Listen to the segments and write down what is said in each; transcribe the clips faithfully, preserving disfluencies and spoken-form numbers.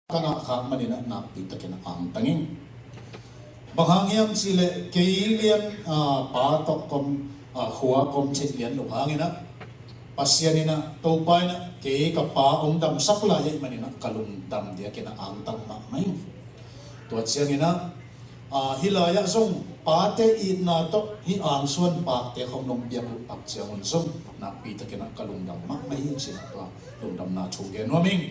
ka ngah khak manin ah nakpi takin ah angtang ing. Bang hang hiam cihleh kei lian, ah, pa tawh kom, ah, khua kom theih lian lo hangin ah Pasian in ah, Topa in ah kei ka pa hong damsak lai ahih manin ah ka lungdam diakin ah angtang mahmah ing. Tua ciangin ah, ah, hih lai-ah zong pate itna tawh hih angsuan pakte khong nong piak uh tak ciangun zong nakpi takin ah ka lungdam mahmah hi ci-in ah tua lungdamna thu gen nuam ing.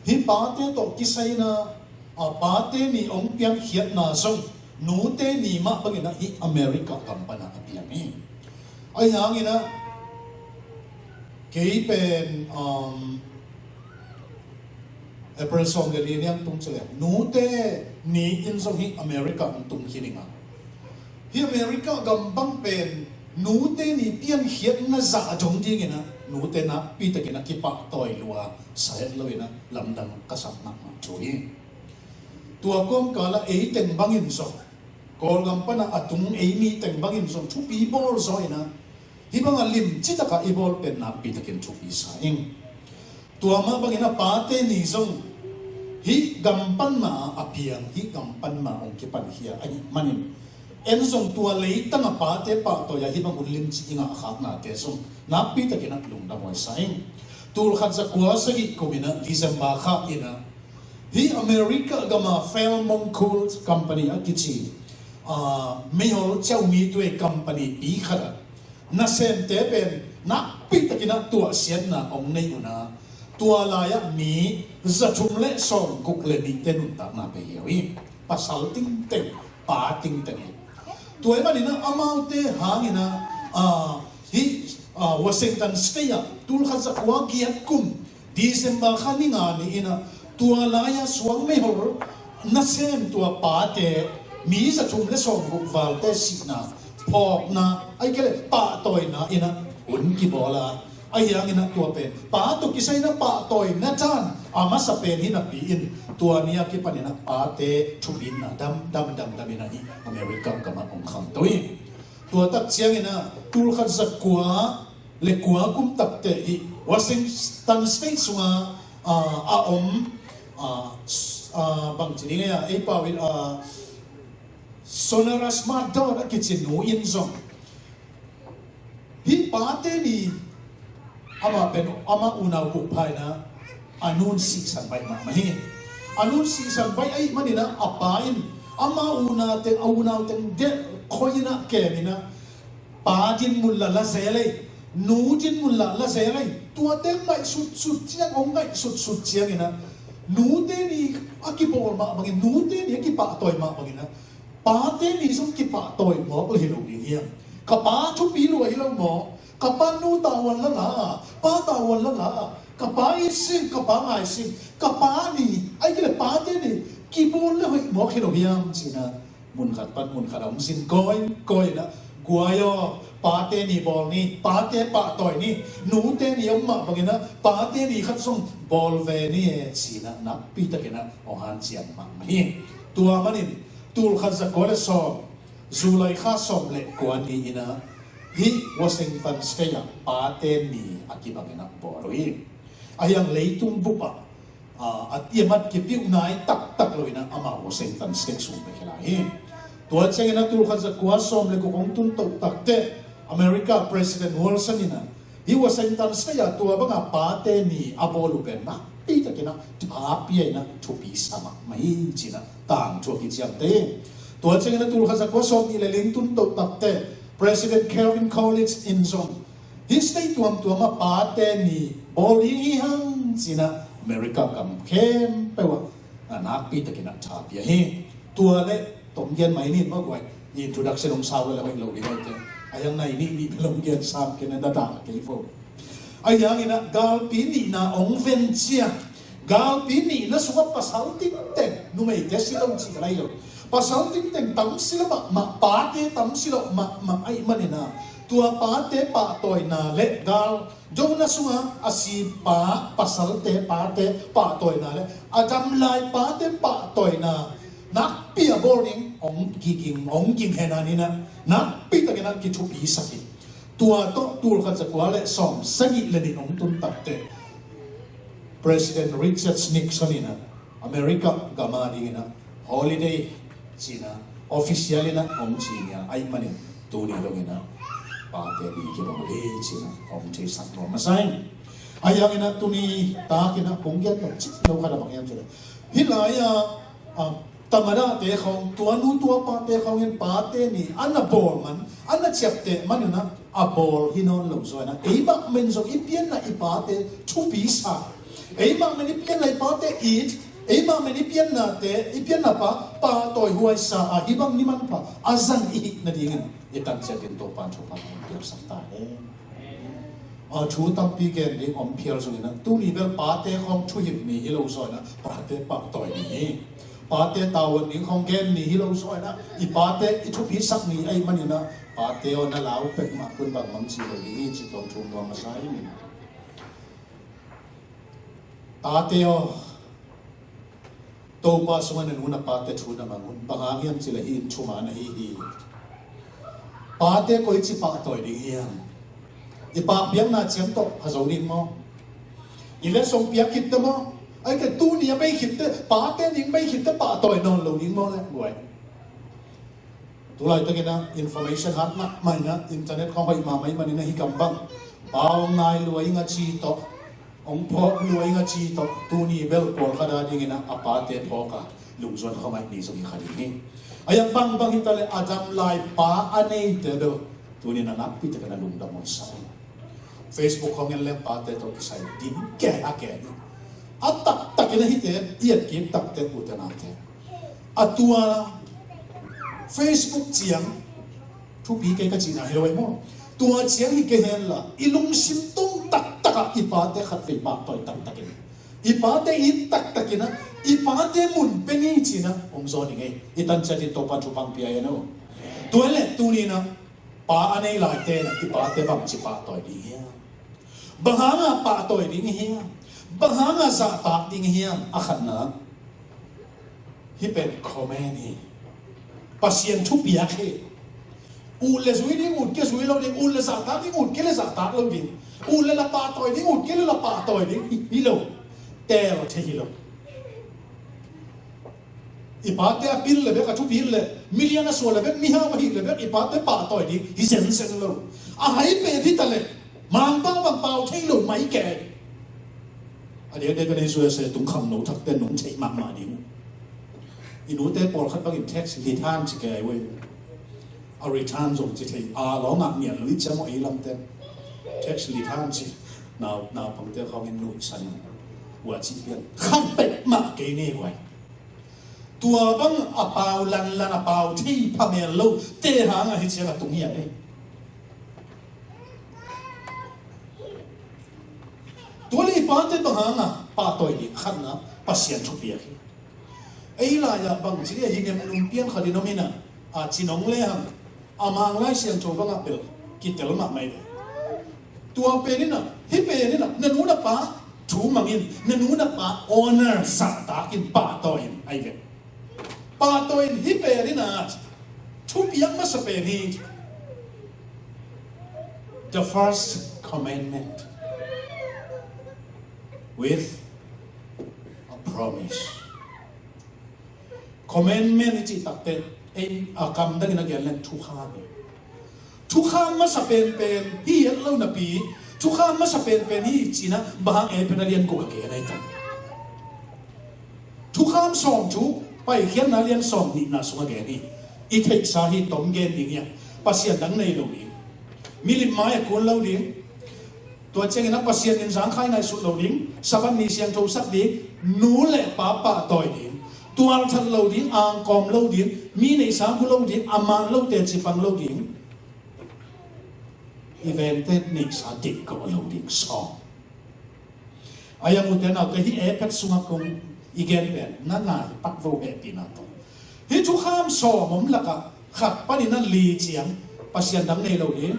Hih pate tawh kisai in ah, ah, pate ni hong piankhiatna zong nute ni mah bangin ah hih America gam pan ah a piang hi. Ahi hangin ah kei pen, um, April sawm le li niang tung cileh nute ni in zong hih America hong tung khin ing a, hih America gam bang pen nute ni piankhiatna zah dong dingin ah nute nakpi takin ah kipahtawi lua sa het loin ah lamdang ka sak mahmah thu hi. Tua kawmkal ah ei teng bangin zong, Kawlgam pan ah a tung ei mi teng bangin zong thupi bawl zaw in ah hih bang a limci tak ah i bawl pen nakpi takin thupi sa ing. Tua mah bangin ah pate ni zong hih gam pan mah a piang, hih gam pan mah hong kipankhia ahih manin en zong tua leitang a pate pahtawi ah hih bang hun limci i ngah khaknate zong nakpi takin ah lungdam huai sa ing. Tul khat za kua sagih kum in ah December kha in ah hih America gam a Fairmont Coal Company a kici, ah, meihol ciau mi tuei company pi khat ah nasemte pen nakpi takin ah tuahsiatna hong nei un ah, tua lai-ah mi za thum le sawm guk le nihte nuntakna pe hi uh hi. Pasal tingteng, pa tingteng hi. Tua ahih manin ah amaute hangin ah, ah, hih, ah, Washington State ah tul khat za kua giat kum December kha ni nga ni in ah tua lai-a suang meihol nasem tua pate mi za thum le sawm guk valte sihna phawkna ahih kei leh pahtawina in ah hun kibawl a, ahi hangin ah tua pen pa tawh kisai in ah pahtawina dan a masa pen hi napi in tua ni a kipan in ah pate thupina dam dam dam dam in ah hih America gam ah hong khangto hi. Tua tak ciangin ah tul khat za kua le kua kum takteh hih Washington State sunga, ah, a om, ah, s-, ah, bangci ding ei a, ei pau in, ah, Sonora Smart Dodd a kici nu in zong hih pate ni amah pen amah unau guk pha in ah a nun sihsan baih mahmah hi. A nun sihsan baih ahih manin ah a pa in ama unau teng, a unau teng delh khoi in ah kem in ah pa din mun la la zel ei, nu din mun la la zel ei. Tuate ngaihsutsut ciang, hong ngaihsutsut ciangin ah nute ni a kibawl mah bangin, nute ni a kipahtawi mah bangin ah pate ni zong kipahtawi mawk le hi lo ding hiam? Ka pa thupi lua hi lo maw? Ka pa nu tavuan la la, pa tavuan la la, ka pa it sing, ka pa ngai sing, ka pa ni, ahih kei leh pate ni kibawl le hoih mawk hi lo hiam ci-in ah mun khat pan mun khat a hong zin kawikawi in ah, guai aw, pate ni bawl ni, pate pahtawi ni, nute ni om mah bangin ah pate ni khat zong bawl ve ni e ci-in ah nakpi takin ah hong hanciam mahmah hi. Tua manin tul khat za kua le sawm, July kha sawm le kua ni in ah hih Washington State ah pate ni a kibangin ah bawl uh hi. Ahi hang leitung bup ah, ah, a tiamat kipih uh nai taktak lo in ah amah Washington State sung bek hi lai hi. Tua ciangin ah tul khat za kua sawm le guk hong tun toh takteh America President Wilson in ah hih Washington State ah tua banga pate ni a bawl uh pen nakpi takin ah tha pia in ah thupi sa mahmah hi ci-in ah tangthu a kiciamteh hi. Tua ciangin ah tul khat za kua sawm nih le li hong tun toh takteh President Calvin Coolidge in zong hih state tuamtuam ah pate ni bawl ding hi hang ci-in ah America gam khempeuh ah, ah, nakpi takin ah tha pia hi. Tua le tawm gen mai ni maw guai. Introduction hong sau le hoih lo ding hoih te. A yang nai nih nih bel hong gen sam kei na dah kei fo. Ahi hangin ah galpi nihna hong ven ciang, galpi nihna sungah pasal tingteng, numeite si lo cih ka lai lo, pasal tingteng tam si lo mahmah, pate tam si lo mahmah ahih manin ah tua pate pahtawina le gal dona sunga a si pa, pasalte pate pahtawina le a dam lai pate pahtawina nakpi a bawl ding hong kiging, hong ging hen a ni in ah nakpi takin ah kithupi sak hi. Tua tawh tul khat za kua le sawm sagih le nih hong tun takteh President Richard Nixon in ah America gam a dingin ah holiday ci-in ah official in ah hong ci nia ahih manin tuni dongin ah pate ni kibawl hi ci-in ah hong theisak nuam masa ing. Ahi hangin ah tuni takin ah kong gen lo cik lo khat a bang hiam cih leh, hih lai-ah, ah, tamadahte khawng, tua nu tua pate khawng in pate ni a na bawl man, a na ciapteh man un ah a bawl hi nawn lo zaw in ah, ei bangmah in zong i pianna i pate thupi sa, ei bangmah in i pianna i pate it, ei bangmah in i piannate, i pianna pa pahtawi huai sa a, hih bang ni manpha a zang i hih nadingin i tan ciatin Topa'n thupha hong piaksak ta hen. A, thu tampi gen ding om phial zongin ah, tuni bel pate khawng thuhilh ni hi lo zaw in ah, pate pahtawi ni hi. Pate tavuan ding khawng gen ni hi lo zaw in ah, i pate i thupisak ni ahih manin ah, pate aw, na lau pek mah kun bangmah ci lo ding hi ci-in kong thum nuam masa ing. Tate aw, Topa sungah na nu na pate thu na mang un. Bang hang hiam cih leh hih in thuman ahi hi. Pate koici pahtawi ding hiam? I pakpiakna ciang tawh pha zo ding maw? I letsong piak khit teh maw? Ahih kei leh tuni a bei khit teh, pate ning bei khit teh pahtawi nawn lo ding maw leh guai? Tulaitakin ah information hat mahmah in ah, internet khawng hoih mahmah ahih manin ah, hih kam bang pau ngai lua ing a ci tawh, hong phawk lua ing a ci tawh, tuni bel pawlkhat a dingin ah a pate phawk a lungzuan khawng a ngaih ni zong hi kha ding hi. Ahi hang bangbang hi ta leh a dam lai pa a neite bel tuni in ah nakpi takin ah lungdam honsa un. Facebook khawng en leng pate tawh kisai din ke a ke ni. A taktakin ah hihte i etkik tak teh, ute naute, a tua Facebook ciang thupi kei ka cihna hi lo ei maw? Tua ciang hi kei hen la, i lungsim tung taktak ah i pate khatvei pahtawi taktakin, i pate it taktakin ah, i pate mun pia ni ci-in ah hong zawn ding ei. I tan ciatin Topa'n thupha hong pia hen aw. Tua leh tuni in ah pa a nei laite in ah i pate bangci pahtawi ding hiam? Bang hanga pahtawi ding hiam? Bang hanga zahtak ding hiam? A khatna, hih pen command hi. Pasian thupiak hi. Ut leh zui ding, ut kei leh zui lo ding, ut leh zahtak ding, ut kei leh zahtak lo ding, ut leh la pahtawi ding, ut kei leh la pahtawi ding hi, hi lo. Teel thei hi lo. I pate a pil leh bek, a thupi leh, milian a suah leh bek, mihau a hih leh bek i pate pahtawi ding hi zenzen lo. A hai pen hi ta leh, Mangpau bang pau thei lo mai kei. A diakdiak ka nei suai se, tung khangno thakte nong theih mahmah ding uh. I nute pawlkhat bangin tax lithang ci kei uh ei. A return zong ci thei, a lawngah nial lo i ciam uh ei lamte. Tax lithang ci, nau, naupangte khawngin nuihsan in, ua ci pian. Khat pek mah kei nei huai. Tua bang a pau lanlan, a pau thei phamel lo te hangah hih ciang a tung hi a ei. Tua leh i pate bang hanga pahtawi ding? Khatna, Pasian thupiak hi. Ei lai-ah bang ci leh hi nem num pian khat in om in ah, a ci nong lehang, a Mang Lai Siangtho bangah bel kitel mahmah hi ve. Tua pen in ah, hih pen in ah, na nu na pa thu mang in, na nu na pa honor, zahtak in, pahtawi in, ahi ve. Pahtawi in, hih pen in ah, thupiak masa pen hi. The first commandment with a promise. Commandment i cih takteh, ei, a kam dangin a gen leng thukham hi. Thukham masa penpen hi het lo napi, thukham masa penpen hi cihna, bang hang ei pen a lian guk a gen ahi tam. Thukham sawm thu, Paikhiatna lian sawm nihna sungah gen hi. I theihsa hi, tom gen ding hi a, Pasian dang nei lo ding, milim mai-ah kun lo ding, tua ciangin a Pasian in zangkhai ngaihsut lo ding, Sabbath ni siangthosak ding, nu le pa pahtawi ding, tualthat lo ding, angkawm lo ding, mi neihsa hu lo ding, a man lote cipang lo ding, i vente neihsa dikgawh lo ding sawm. A yang ute naute, hih Efesa sungah kong i gen pen na ngai pak vo hehpihna tawh. Hih thukham sawm om lakah khat panin a li ciang, Pasian dang nei lo ding,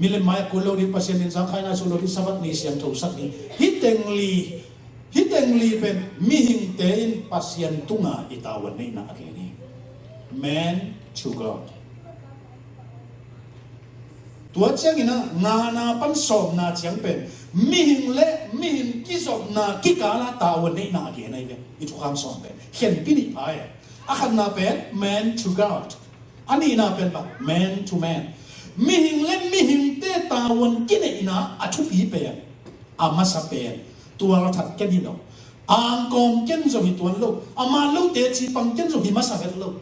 milim mai-ah kun lo ding, Pasian in zangkhai ngaihsut lo ding, Sabbath ni siangthosak ding. Hih teng li, hih teng li pen mihingte in Pasian tunga i tavuan neihna a gen hi. Man to God. Tua ciangin a ngana pan sawmna ciang pen Mihing le mihing kizopna kikala tavuan neihna a gen ahi ve. I thukham sawm pen khenpi nih pha e. A khatna pen man to God. A nihna pen bang man to man. Mihing le mihingte tavuan kineihna a thupi pen, a masa pen, tualthat ken hi lo, angkawm ken zong hi tuan lo, a man lo teci pang ken zong hi masa het lo.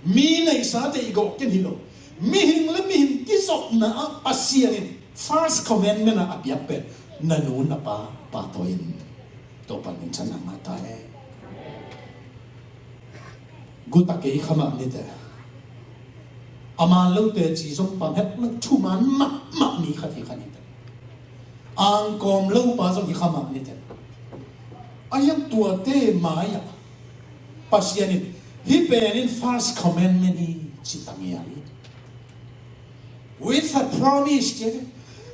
Mi neihsate i gawh ken hi lo. Mihing le mihing kizopna ah Pasian in first commandment ah a piak pen, na nu na pa pahtawi in. Topa min thang ngah ta hen. Guta kei kha mah ni teh. A man lo teci zong pang het lo, thuman mahmah mi khat hi kha ni teh. Angkawm lo pa zong hi kha mah ni teh. A hiang tuate mai-ah Pasian in hih pen in first commandment hi ci ta ngial hi. With a promise, ci,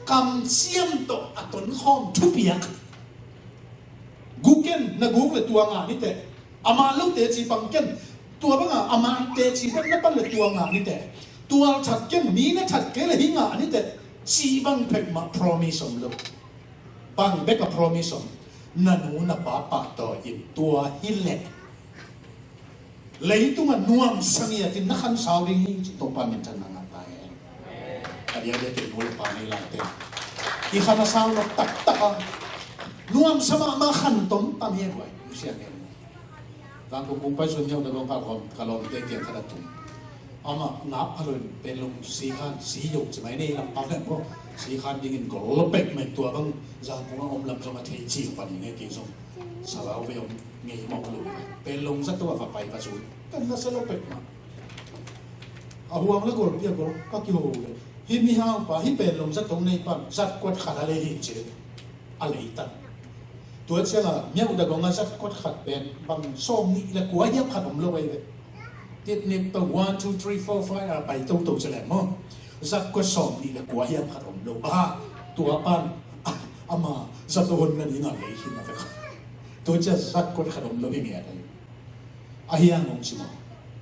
kamciam tawh a tonkhawm thupiak. Guk ken, na guk le tua ngah ni teh. A man lo teci pang ken, tua banga a man teci pen na pan le tua ngah ni teh. Tualthat ken, mi na that kei le hih ngah ni teh, ci bang phek mah promise om lo. Bang bek a promise om? Na nu na pa pahtawi in, tua hi leh leitungah nuamsa ngiatin na khansau ding hi ci, Topa min thang ngah ta hen. A diakdiak teh nu le pa nei lai teh, i khan a sau lo taktak a, nuamsa mahmah khan tom tam hi e buai. Nusia ngen. Zangkong kong pai sun ngiau na gong ka lawm, ka lawmte kiang khat a tung. Amah ngap pha lo in Panglong sikhan, si yo ci mai, nei lam pau le maw, sikhan dingin gol lo pek mai, tua bang Zangkong a om lam zong a thei ci pan hi nge, kei zong Salau vei om ngei mawk lo. Panglong zato a va pai va zui, kan na sa lo pek mah. A huang le golpi a gol ka kiho le, hih mihau pa, hih Panglong zato nei pan zat kuat khat a lei hi ci, a lei ta. Tua ciangah Myauk Dagong a zat kuat khat pen bang sawm nih le kua hiam khat om lo ahi ve. Titnik to one, two, three, four, five a pai toto ci leng maw, zat kuat sawm nih le kua hiam khat om lo. Bang hang? Tua pan ama zato hon nading a lei hi na ve. Tua ciang zat kuat khat om lo hi ngiat ahi. A hiang hong ci maw,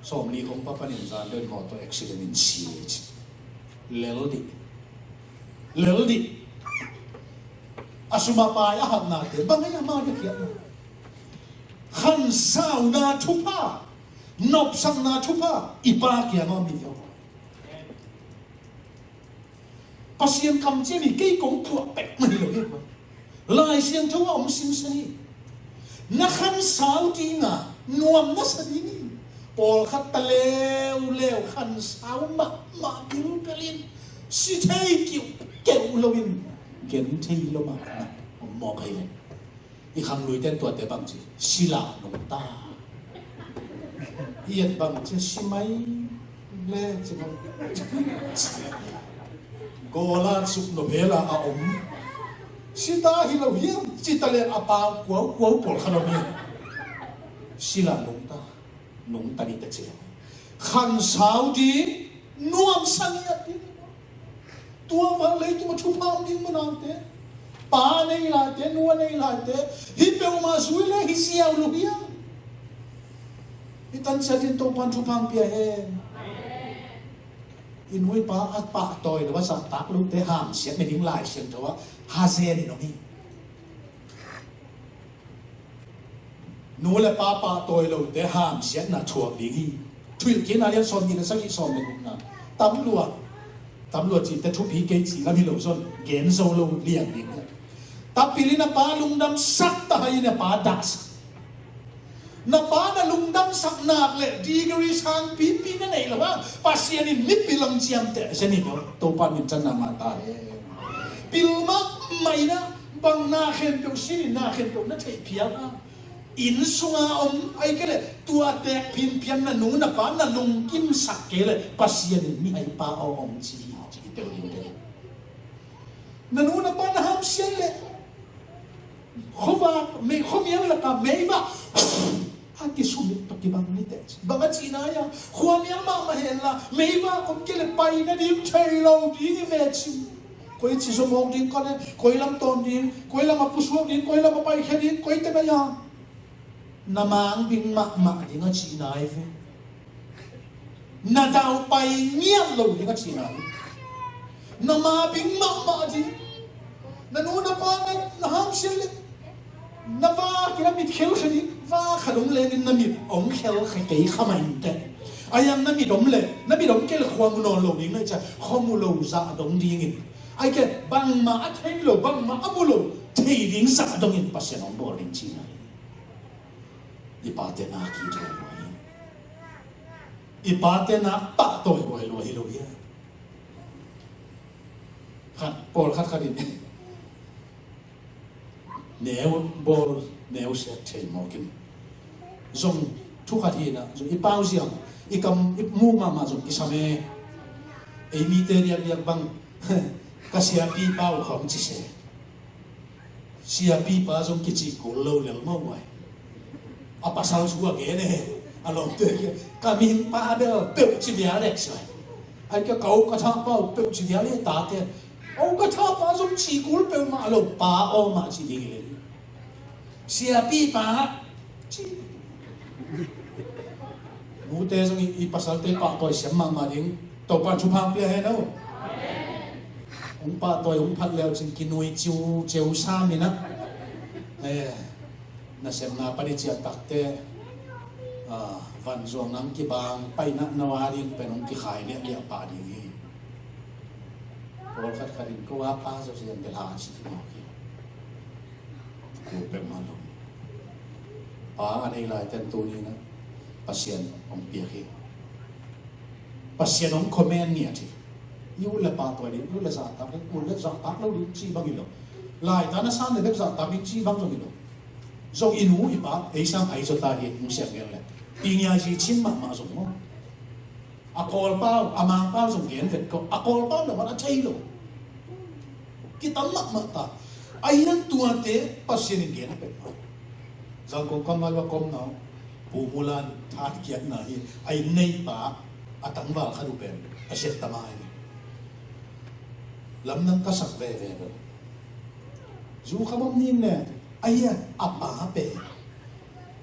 sawmli hong pa panin zan deuh in mawtaw accident in si ci. Lel dih. Lel dih. A sum a pai a hatnate bang ahi a, ama dih khiat maw. Khansauna thupha, nopsakna thupha i Pa kiangah om hi ve. Pasian kamciam hi, kei kong phuah pek mah hi lo hi. Lai Siangtho a om sinsen hi. Na khansau dinga nuam na sa ding hi. Pawlkhat ta leuleu khansau mahmah bilbel in, si thei kiuhkeuh loin, gen thei lo mahmah om mawk ahi ve. I khangluite in tuate bang ci, sila nungta. I et bang ci, si mai le ci mai. Gola suk no bela a om. Sita hi lo hiam, sita le a pau kuau kuau pawlkhat om hi. Sila nungta. Nungta ni ta ci le. Khansau ding, nuamsa ngiat ding. Tua bang leitung a thupha om ding manaute. Pa nei laite, nu a nei laite, hih peuhmah zui le hi ziau lo hiam? Hih tan ciatin Topan thupha hong pia hen. I nu i pa a pahtawi lo a zahtak lote hamsiat nading Lai Siangtho ah hazen in om hi. Nu le pa pahtawi lote hamsiatna thuak ding hi. Thuhilhkikna lian sawm nih le sagih, sawm le gukna. Tamluah, tamluah cihte thupi kei cih lam hi lo zon, gen zo lo liang ding hi. Tapil in a pa lungdamsak, tahai in a pa dahsak. Na pa na lungdamsak nak leh degree sangpipi na neih loh a, Pasian in mipil hong ciamteh zen hi lo. Topa min thang ngah ta hen. Pil mahmah in a, bang na khempeuh sin in, na khempeuh na theih phial a, inn sunga om ahih kei leh tua tek phimphiam na nu na pa na lungkimsak kei leh Pasian in mihai pa aw hong ci hi ci hi peuh ding hi. Na nu na pa na hamsiat leh khuavak, mei, khuamial lakah meivak a kisumit tawh kibang ni teh. Bang a cihna hiam? Khuamial mahmah henla meivak om kei leh pai nading thei lo ding hi ve ci. Koi ci zomawk ding ka ne, koi lam tawn ding, koi lam a pusuak ding, koi lam a paikhia ding, koi teng a hiam? Na mang bing mahmah ding a cihna hi ve. Na daupai ngiat lo ding a cihna hi. Na ma bing mahmah ding. Na nu na pa na, na hamsiat le, na va kina mit khelkhe ding, va khat hong lengin na mit hong khelkhe kei kha mah inteh. A hiang na mit om le, na mit om kei le khua mu nawn lo ding na hi ciang, khua mu lo zah dong dingin, ahih kei leh bangmah a thei lo, bangmah a mu lo thei ding zah dongin Pasian hong bawl ding cihna hi. I pate na kituak lua hi. I pate na pahtawi huai lua hi lo hi. Khat, pawlkhat khat in neu bawl, neu siat thei mawk in. Zong thu khat hi na, zong i pau ziau, i kam, i mu mahmah zong kisam e. Ei mite riakriak bang, ka siapi pau khawng ci se. Siapipa zong kici kul lo lel mawh uai. A pasal sua gen e. A lawmte kia, ka mihing pa bel peuh ci vial dek suai. Ai kia, ka u ka thapa uh peuh ci vial e tate. U ka thapa zong ci kul peuhmah lo, pa aw mah ci ding hi le. Siapipa ci. Nute zong i, i pasalte pahtawi siam mahmah ding. Topa'n thupha pia hen aw. Hong pahtawi hong phat leu cin kinui ciu ceu sam in ah. Eh, nasemna pan i ciah takte, ah, vanzuang nang kibang paina na wa ding pen hong kikhai liahliah pah ding hi. Pawlkhat khat in ko a pa zo sian bel ha ci mawk hi. Ko peuhmah lo. Pa a nei laiten tuni in ah Pasian hong piak hi. Pasian hong comment ngiat hi. I ut le pahtawi ding, i ut le zahtak ding, i ut le zahtak lo ding cih bang hi lo. Laitan a san le bek zahtak ding cih bang zong hi lo. Zong i nu i pa ei sang ai zaw ta hi, hong siang gen le. Pi ngia zi cin mahmah zong maw. A kawlpau, a mangpau zong gen vet ko. A kawlpau le man a thei lo. Kitam mahmah ta. A hiang tuate Pasian in gen a pek mah. Zangkong kam ngai wa kom nau. Pu Mulan that kiatna hi. A inn neipa a tangval khat uh pen a siat ta mai ni. Lamdang ka sak veve lo. Zu kha bom ning ne. A hiang a pa pen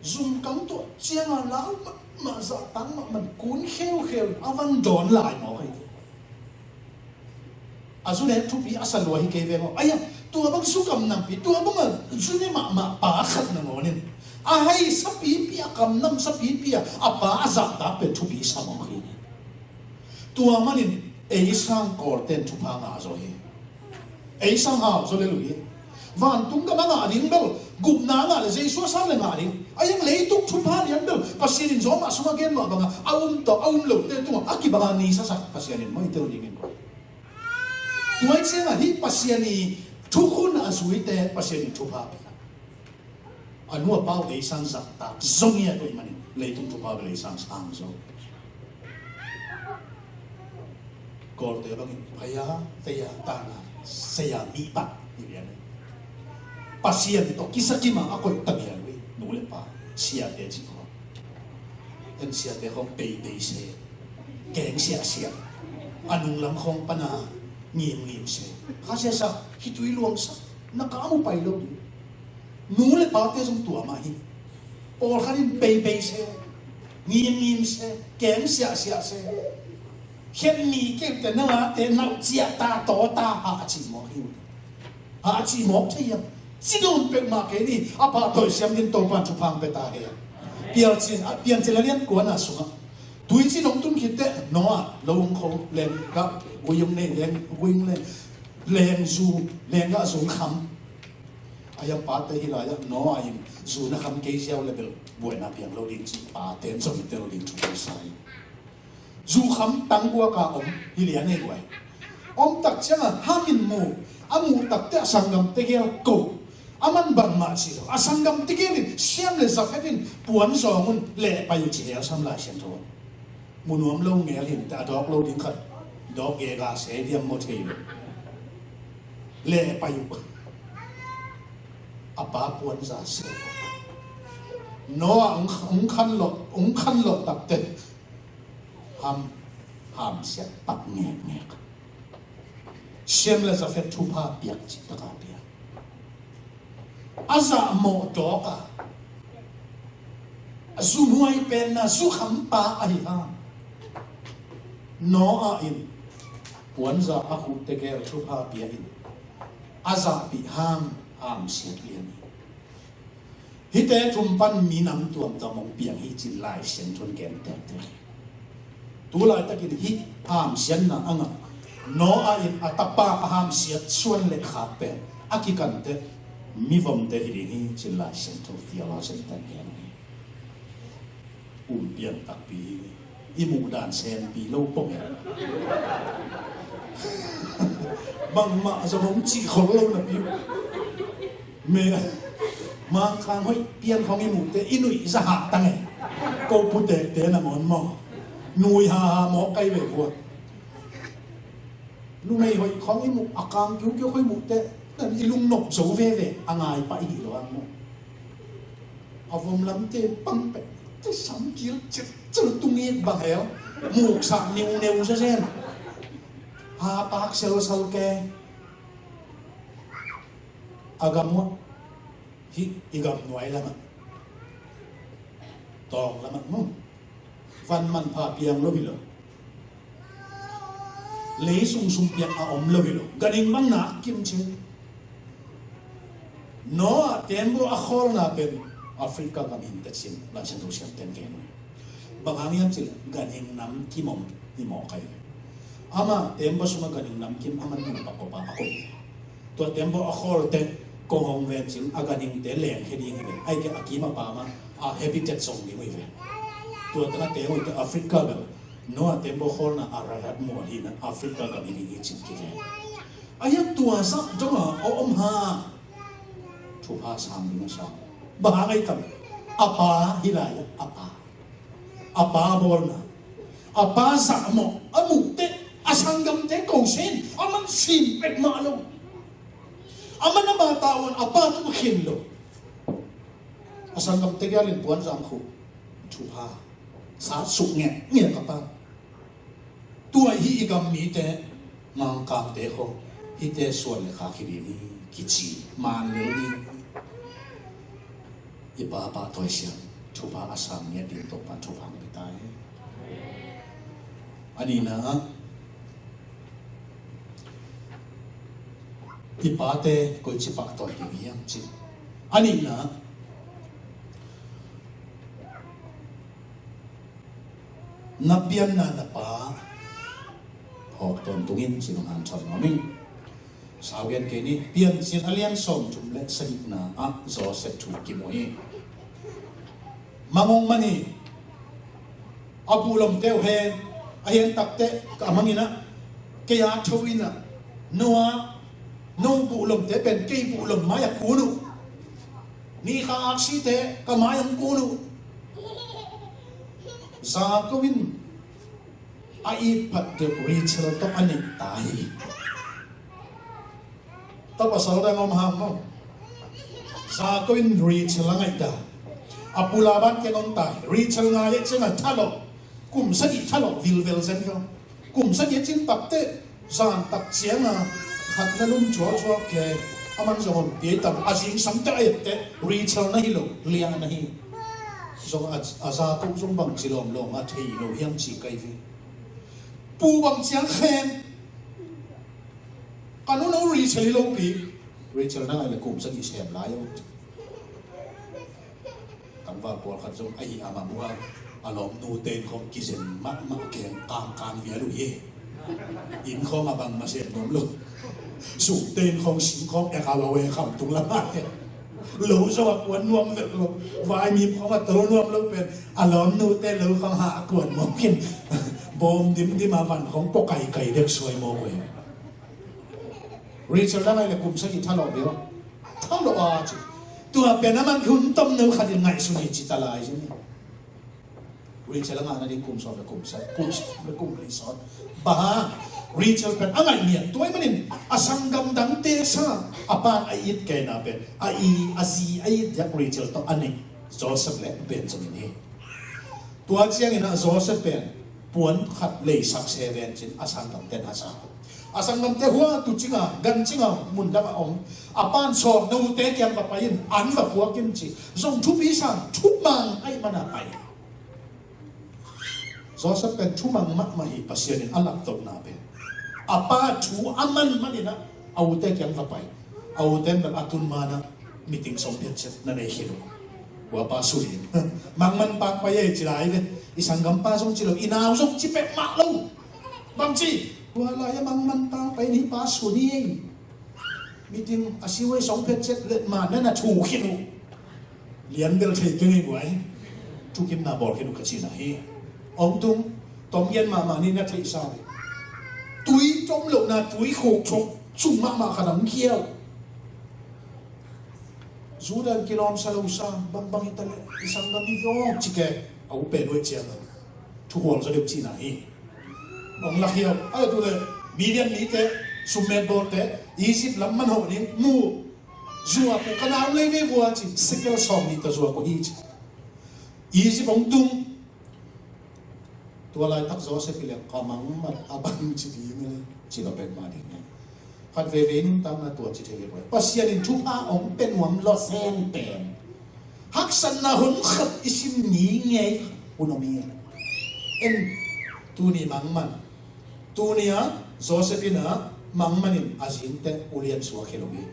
zumkang tuah cianga lau mahmah, zahtak mahmah, kun kheukheu a van dawn lai mawk ahi. A zu nek thupi a sa lua hi kei ve maw. Aia, tua bang zu kam nampi, tua bang a zu ne mahmah pa khat nangawnin a hai sapipi, a kam nam sapipi a, a pa a zahtak pen thupi sa mawk hi. Tua manin ei sang Kawlte'n thupha ngah zaw hi. Ei sang hau zaw le lu hi. Vantung gam a ngah ding bel gupna ngah le Jesu a sang le ngah ding. A hiang leitung thupha lian bel Pasian in zawmah sungah gen mah bangah a um tawh a um lote tungah a kibangah ni sasak Pasian in mawi tel dingin. Tua hi ciangah hih Pasian i thukhun a zuite Pasian in thupha pia. A nu a pa uh ei sang zahtak zong hi a, tua ahih manin leitung thupha bel ei sang sang zaw. Kawlte bangin paya, teya, tana, seya, mipah hi lian. Pasian tawh kisakima a koih ta mial uh hi. Nu le pa, siate cih khawng. En siate khawng peipei se, keng siahsiah. A nunglam khawng pana ngimngim se. Kha siasak, khitui luangsak, na ka mu pai lo ding. Nu le pate zong tua mah hi. Pawlkhat in peipei se, ngimngim se, keng siahsiah se. Khen mi keu te na ngate nau ciah ta, taw ta, ha a cih mawk hi uh. Ha a cih mawk thei hiam? Ci dun peuhmah kei ni, a pahtawi siam din Topa'n thupha hong pia ta hen. Piancil, a Piancil a lian kuana sungah. Tuicin hong tun khit teh, Noah, lo hong kho, lenggah, gui hong nei, leng, gui hong leng, lengzu, lenggah zu hong kham. A hiang pate hi lai-ah Noah in zu na kham kei ziau le bel buaina piang lo ding cih pate in zong hi tel ding thu sa hi. Zu kham tangguak a om hi lian ei guai. Om tak ciangah Ham in mu, a muh tak teh a sanggam tegel ko. A man bangmah ci lo. A sanggam tegel in Sem le Jafet in puan zawng un leh pai uh ci hel sam Lai Siangtho. Mu nuam lo ngel hi inteh, a dawk lo ding khat dawk gega se diam maw thei lo. Leh pai uh. A pa puanza se. Noah hong, hong khan lawh, hong khan lawh tak teh Ham, hamsiat tak ngekngek. Sem le Jafet thupha piak cih taka piak. A zahmawh dawk a, a zu nuai penna zu khampa ahi hang. Noah in puanza a khuh tegel thupha pia in, a zahpih ham, hamsiat lian hi. Hihte thum pan minam tuamtuam hong piang hi cin Lai Siangtho in gen tektek hi. Tu laitakin hih hamsiatna a ngah Noah in a tapa a hamsiat suan le khak pen a kikanteh mivomte hi ding hi cin Lai Siangtho theologian ten gen hi. Um pian takpi hi. I muh dan sempi lo pong e. Bangmah zong hong cih khol lo napi uh. Me Mangkang hoih pian khong i muhte i nuih za hah tang e. Ko putekte nangawn maw? Nui haha mawk kai ve vua. Numei hoih khong i muh, a kang kiukiu khong i muhte, i lungnop zo veve, a ngai pah i hih lo ang maw? A vom lamte pang pek te, sam kil cil cil tung it bang hel. Muksak niuneu zazen. Ha pak selsal ke. A gam uh, hih i gam nuai lamah, tawng lamah mu. Van manpha piang lo hi lo. Lei sung sum piang a om lo hi lo. Ganhing bang na kim cin. Noah teembaw a khawlna pen Africa gam hi ta cin, Lai Siangtho siamten gen uh hi. Bang hang hiam cih leh ganhing namkim om hi mawk hi. Amah teembaw sungah ganhing namkim a man nupa kopa a koih. Tua teembaw a khawlte kong hong ven cin a ganhingte lengkhia ding hi ve. Ahih kei a kim a pam a habitat zong ding uh hi ve. Tua tengah teembaw te Africa bel Noah teembaw khawlna Ararat mual hi na Africa gam hi ding hi cin kigen. A hiam tua zah dong a om ha. Thupha sang ding a sang. Bang hang ai tam. A pa hi lai a pa. A pa bawlna. A pa zahmawh a muhte a sanggamte ko sen a man sim pek mah lo. A man a ma tavuan a pa tung khin lo. A sanggamte gialin puan zam khu. Thupha. Sa suk ngek ngek a pa. Tua hi i gam mite, Mangkangte khong hihte suan le khak hi ding hi kici man lel ding. I pa pahtawi siam, thupha a sang ngiat ding Topa'n thupha hong pia ta hen. A nihna ah i pate koici pahtawi ding hiam cih. A nihna ah na pianna na pa phawk tawntung in cih bang hanthawn nuam ing. Sau gen kei ni. Piancil a lian sawmthum le sagihna ah Joseph thu kimu hi. Mang hong man hi. A buhlomte uh hen a hen takteh ka mang in ah kei a tho in ah no a no buhlomte pen kei buhlom mai a kun uh. Ni kha aksite ka mai hong kun uh. Jakob in a it phat deuh Rachel tawh a neih ta hi. Tapa sal dang om hang maw? Jakob in Rachel a ngaihdah. A pu Laban kiang om ta hi. Rachel ngai leh ciangah thalawh. Kum sagih thalawh vilvel zen hi. Kum sagih a cin takteh zan tak ciangah khat na lum cualcual kei a man zong om piai tam a zingsang teh a etteh Rachel na hi lo liah na hi. Zong a, a Jakob zong bangci lawmlawm a thei lo hiam ci kai ve. Pu bang ciang khem. Ka nu no Rachel hi lo pi. Rachel na ngai le kum sagih sem lai uh. Tangval pawlkhat zong ahi a mah uh a, a lawmnute in khong kizen mahmah keng kangkang vial uh hi. Inn khong a bang mah sem nuam lo. Sukte in khong sing khong ek a, a we kham tung lamah te. Lo zong a kuan nuam vel lo. Vaimim khong a tol nuam lo pen a lawmnute lo khong hah a kuan mawk in. Bawm dimdim a van khong pua kaikai dek suai mawk uh hi. Rachel na ngai le kum sagih thalawh bia. Thalawh a ci. Tua pen a man hun tom no khat in ngaihsun hi ci ta lai ci ni. Rachel a ngahna ding kum sawm le kum sagih, kum sawm le kum sagih sawt. Bang hang Rachel pen a ngaih ngiat tua ahih manin a sanggam dangte sang a pa'n a it kei na pen a i a zi a it diak Rachel tawh a neih Joseph le Benjamin hi. Tua ciangin ah Joseph pen puan khat leisak se ven cin a sanggamte na sa. A sanggamte hua tu cinga gan cinga mundang a om. A pa'n sawm note kiang va pai in an va puak in ci. Zong thupi sang thumang ahih mana pai. Joseph pen thumang mahmah hi. Pasian in a laptopna pen a pa thu a man manin ah a ute kiang va pai. A u ten bel a tun manah meeting sawm phiat ciat na nei khin uh. Kuapa sui in mangman pang pai ei ci lai ve. I sanggampa zong ci lo, i nau zong ci peuhmah lo. Bang ci? Tua lai-ah mangman pang pai ni pa sui ni ei. Meeting a siwei sawm phiat ciat let ma na na thu khin uh. Lian bel thei keng ei guai. Thukimna bawl khin uh ka cihna hi. Ong tung, tom gen mahmah ni na theihsa. Tui tom lohna tui khuk thuk sung mahmah khat a hong khiau. Judah kilawmsa lo sa, bangbang hi ta leh i sanggam hi vawng ci ke. A u pen uh e ciang a thukhual zaw deuh cihna hi. Ong lak hiau a tu le Midian mite, summet bawlte, Egypt lam man hawh ding mu. Zuak uh ka nau lei vei vua ci, sekel sawm nih ta zuak uh hi ci. Egypt ong tung. Tua laitak Joseph i lek ka mangmat a bang ci ding e ci lo pen ma ding e. Khat veve in tangna tua ci thei veve. Pasian in thupha ong pe nuam lo seng pen haksatna hun khat i sim ni ngei hun om hi. En, tuni mangman. Tuni a Joseph in a mangman in a zinte ulian suak hi lo hi.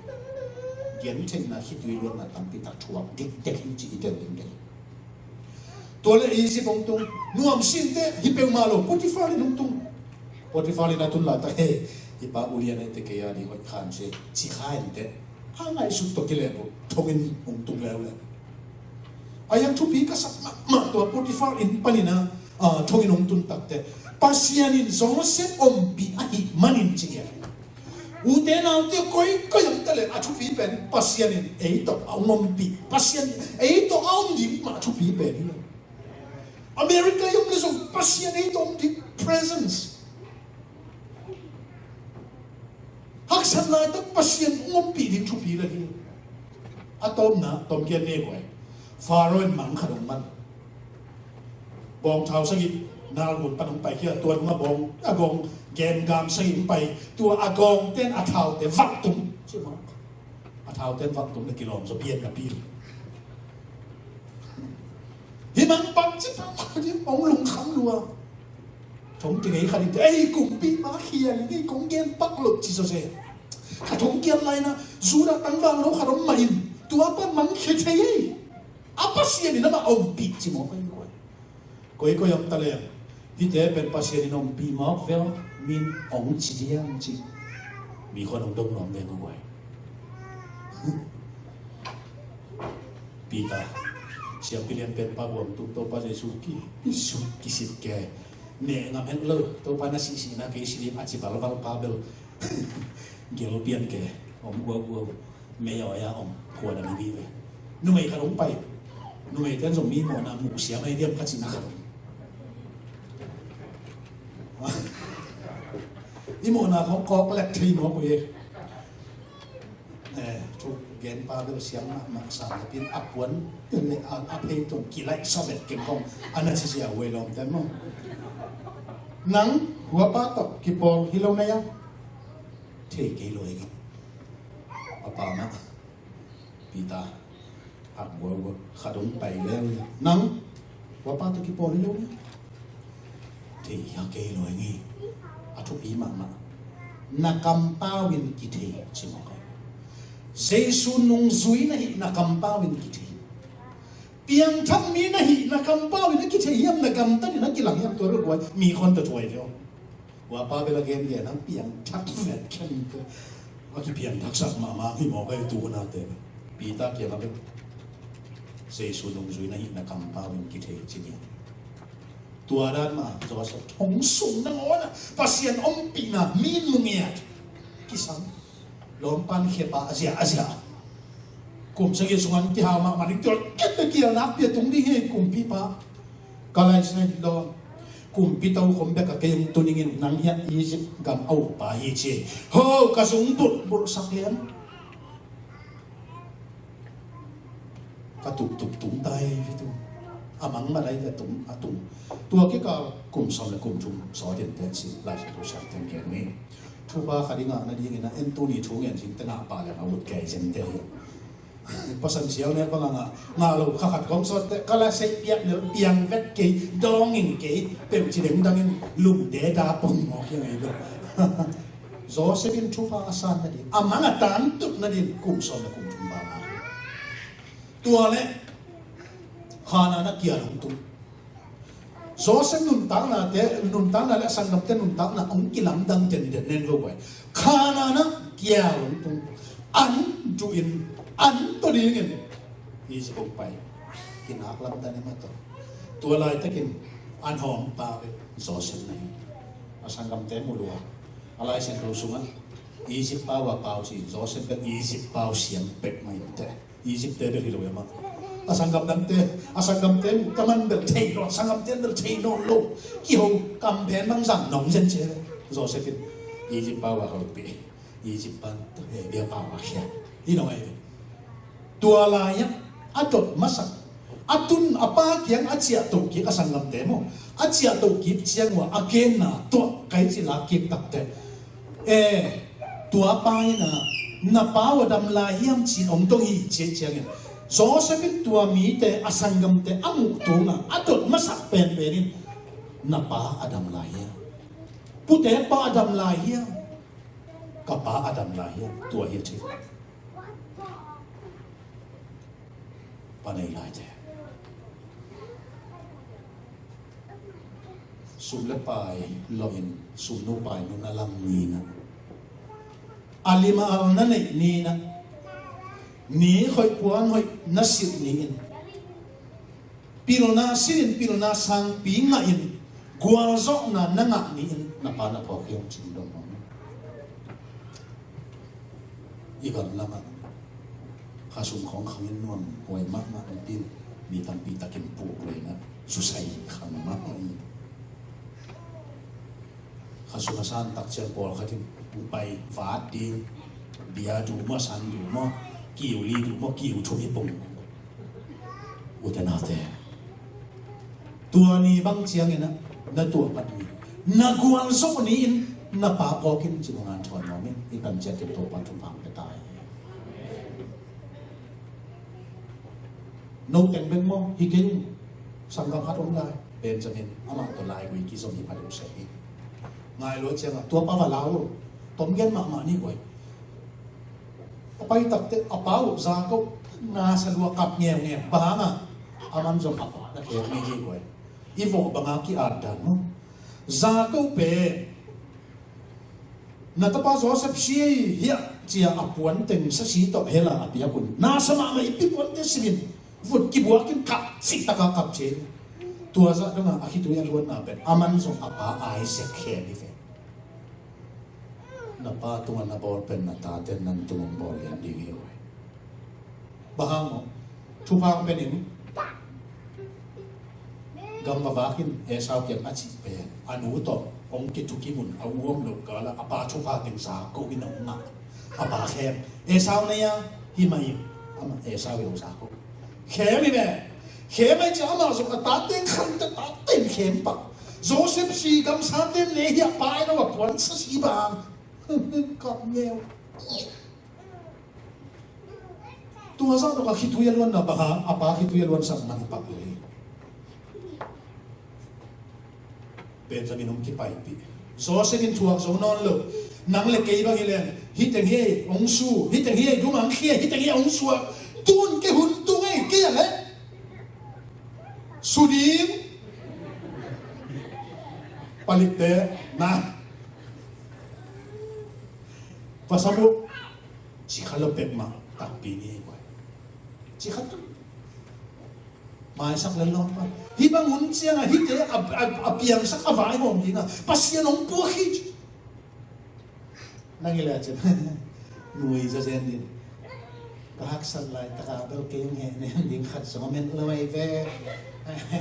Gentheihna khitui luatna tampi tak thuak dikdek hi ci i tel ding dei. Tua le Egypt ong tung, nuam sinte hi peuhmah lo, Potiphar in ong tung. Potiphar in a tun laitak he, hi pa ulian e te kei a ding hoih khan se ci kha in te. A ngaihsut tawh kileh uh thongin hong tung leuleu. A yang thupi ka sak mahmah tua Potiphar inn panin a, ah, thongin hong tun takte Pasian in Joseph ompih ahih manin ci ngiat. Ute naute koikoi om ta leh a thupi pen Pasian in ei tawh a hong ompih. Pasian in ei tawh a om ding mah a thupi pen hi. America i om le zong Pasian ei tawh om ding presence. Haksat laitak Pasian hong ompih ding thupi la hi. A tawpna tawm kian ne guai. Pharaoh in mang khat hong man. Bawng thau sagih Nile gun pan hong paikhia, tua nungah bawng a gawng gen gam sagih hong pai. Tua a gawngte in a thaute vak tum. Ci mawk. A thaute in vak tum le kilawm zaw pian na pi. Hi mang pak ci pak pak ci hong lungkham lua. Thong kingei khat in te, ei kumpipa khial in ei kong gen pak lo ci sawse. Kha thong kiat laina Judah tangval lo khat om mah in tua pan mang khia thei ei. A Pasian in amah ompih ci mawk ei. Koikoi om ta leng hihte pen Pasian in ompih mawk vel min ong ci diam ci. Mi khua nong dong nuam veng a guai. Peter, siampi lian pen pa huam tung Topa Jesu ki, Jesu kisit ke. Ne ngam het lo, Topa na sihsihna kei silim a ci valval pa bel. Gel pian ke, om guaguau, mei aw ya om, khua dam i mi ve. Numei khat hong pai, numei ten zong mi mawhna muh siam ei diam ka cihna khat om. I mawhna khong kawk lek thei mawk uh e. Eh, thu gen pa bel siang mahmah sang le pin a puan le a, a phei tawh kilaih sa vet keng kong a na ci sia huai lawm ten maw. Nang huapa tawh kipawl hi lo na ya. Thei kei lo hi. A pa mah. Peter. A guaguak khat hong pai leu nang huapa tawh kipawl hi lo ni. Thei hi a kei lo hi ngi. A thupi mahmah. Na kampau in kithei ci mawk a. Jesu nungzui na hih na kampau in kithei. Piangthak mi na hih na kampau in a kithei hiam, na gamtat in a kilang hiam, tua bel guai mi khon tawh thuai veu. Huapa bel a gengen a piangthak vet khen te. A kipiangthaksak mahmah hi mawk ei tu nate. Peter kiangah bel Jesu nungzui na hih na kampau in kithei ci ni. Tua dan mah Joseph thong sung nangawn ah Pasian ompihna mi in mu ngiat. Kisam. Lawmpan khia pa a zia a zia. Kum sagih sungah kihau mahmah ding tual kette kial nakpi a tung ding hi kumpipa. Ka laisai lo. Kumpi tokhom bek a kei hong tu ning in nang hiah Egypt gam a ukpa hi ci. Ho ka zung bulhbulh sak lian. Ka tuptup tung ta hi tu. A mangmah lai ka tung a tung. Tua kikal kum sawm le kum thum sawt in tensi Lai Siangtho siam ten gen ni. Thupha khat i ngah nadingin a en tuni thu ngen zing te ngah pah leng a ut kei zeng te hi. Pasan sial nek bang a ngah, ngah lo kha khat kong sawt te ka la sei piak nel piang vet kei dawng in kei peuh ci dengdang in lum te ta pong mawk hi ngei lo. Joseph in thupha a san nading, a mang a tangtut nading kum sawm le kum thum val a, tua le Khanaan ah kial hong tung. Joseph nuntaknate, nuntakna le a sanggamte nuntakna hong kilamdang denden nen ko guai. Khanaan ah kial hong tung. An duh in, an tawh dingin Egypt hong pai. Kinak lamdang e mah tawh. Tua laitakin an hawmpa bek Joseph na hi. A sanggamte mu lua. A Lai Siangtho sungah Egypt pau a pau ci, Joseph bek Egypt pau siam pek mah inteh. Egypt te bek hi lo e mah. A sanggam dangte, a sanggamte mu, taman bel thei lo, a sanggamte bel thei lo lo. Kiho kam pen bang zang nong zen ce. Joseph in Egypt pau a hopih. Egypt pan tua he bia pau a khia. Hi nong ai. Tua lai-ah a dot masak, a tun a pa kiang a ciahtoh kik a sanggamte maw, a ciahtoh kik ciang uh a genna tuah kai ci lak kik takteh, e, tua pa in a, na pa uh a dam lai hiam ci-in hong dong hi ci-a ciangin, Joseph in tua mite a sanggamte a muh tungah a dot masak penpen in, na pa a dam lai hiam? Pute pa a dam lai hiam? Ka pa a dam lai hiam? Tua hi a ci. Pa nei laite, sum le pai lawhin sumnu painu na lam ni-in ah, a lim a al na neih ni-in ah, ni hoih puan hoih na silh ni-in, pilna sinin pilna sangpi ngahin gualzawhna na ngah ni-in na pa na phawk hiam ci-in dong nuam ing. I gam lamah khasum khawng khangin nuam huai mahmah napi-in mi tampi takin puk lei na susai khang mahmah hi. Khasum a san tak ciang pawlkhat in upai vat ding, bia duh maw, san duh maw, kiu li duh maw, kiu thum hi pong. Ute naute, tua ni bang ciangin ah na tuahpat ni, na gualzawh ni-in na pa phawk in ci bang an thawn nuam in, i pan ciat in Topa thupha pia ta hi. No teng bek maw, hi kei ung. Sanggam khat om lai, Benjamin, amah tawh laigui kizom hi pha deuh seh hi. Ngai lua ciangah tua pa va lau, tom gen mahmah ni guai. A pai takteh a pa uh Jakob na sa lua kap ngeungeu. Bang hangah? Aman zong a pa na khem ni hi guai. I vawh banga ki-at dan maw? Jakob pen na tapa Joseph si ei hiah ci-a a puan teng sasi tawh hel a a piak un. Na sa mahmah i pi puante simin vut kibuakin kap cih taka kap ci ei. Tua zah dongah a khitui a luanna pen aman zong a pa Isaac khem hi ve. Na pa tungah na bawl pen na tate nan tungah bawl lian ding hi lo hi. Bang hang maw? Thupha hong pia ning. Gam va vak in, Esau kiang a cih pen a nu tawh hong kithukim un, a u om loh kalah a pa thupha teng Jakob in hong ngah. A pa khem. Esau na hia? Hi mah hi. Amah Esau hi lo, Jakob. Khem hi ve. Khem hi ciah amah zong a tate khan ta, tate khem pah. Joseph si gamsate ne hi a, pa in a va puan sa si bang. Kap ngeu. Tua zah dong a khitui a luanna bang hang? A pa khitui a luansak man pak lel hi. Benjamin hong kipaipih. Joseph in thuak zo nawn lo. Nang le kei bang hi leng, hih teng hi ei hong su, hih teng hi ei dumang khia, hih teng hi ei hong suak. Tun kei hun tung ei, kei a leh su ding. Palikte na va sam uh. Cikha lo pek mah takpi ni hi guai. Cikha tu. Maisak lel lawm pa. Hih bang hun ciangah hihte a, a, a piangsak a vaihawm dingah Pasian hong puak hi. Nang i le cin nui zazen din. Ka haksat laitaka bel kei hong hehnem ding khat zong a met lo ahi ve.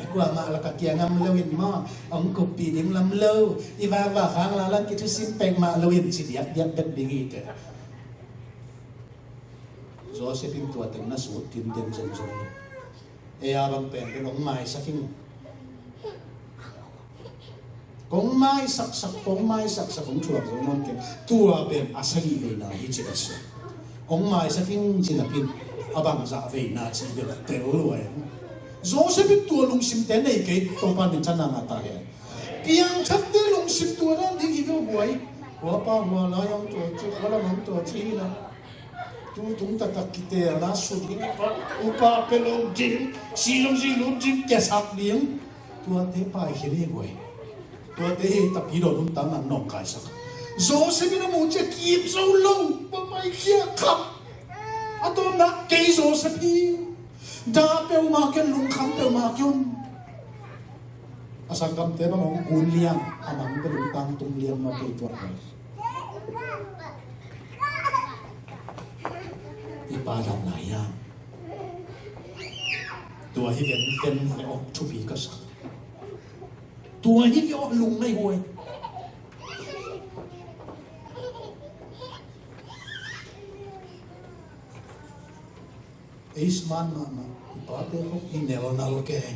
Kuamah la ka kiang ngam lo in maw, hong kuppih ding lam lo. I vava khang la lam kithusim pek mah lo in ci diakdiak bek ding hi teh. Joseph in tua teng na sut tinten zenzen. Ei a bang pen pen hong maisak ing. Kong maisaksak, kong maisaksak, kong thuak zo nawn keng. Tua pen a sagih veina hi ci ka sia. Kong maisak ing ci napi-in a bangzah veina ci bel tel lua ing. Joseph in tua lungsimte nei kei, Topa min thanna ngah ta hen. Piangthakte lungsim tua dan ding hi lo buai. Hua pa hua lai hong tua ci, hua lam hong tua ci hi la. Tu tung taktak kitelna su ding, upa pe lo ding, si lo zi lo ding, kiasak ding. Tuate pai khin hi guai. Tuate hi tapi dawn hun tang nang nawngkaisak. Joseph in a mu ciang kip zo lo, pa paikhia khap. A tawpna kei Joseph hi. Da peuhmah ken, lungkham peuhmah ken. A sanggamte bang hong kun liang, a mang bel lungtang tung liang mah kei tuak hi. I pa dam lai hiam? Tua hi ven ven ve awk thupi ka sak. Tua hi ve awk lung nai huai. Ei sman mahmah, i pate khawng i nelnal kei.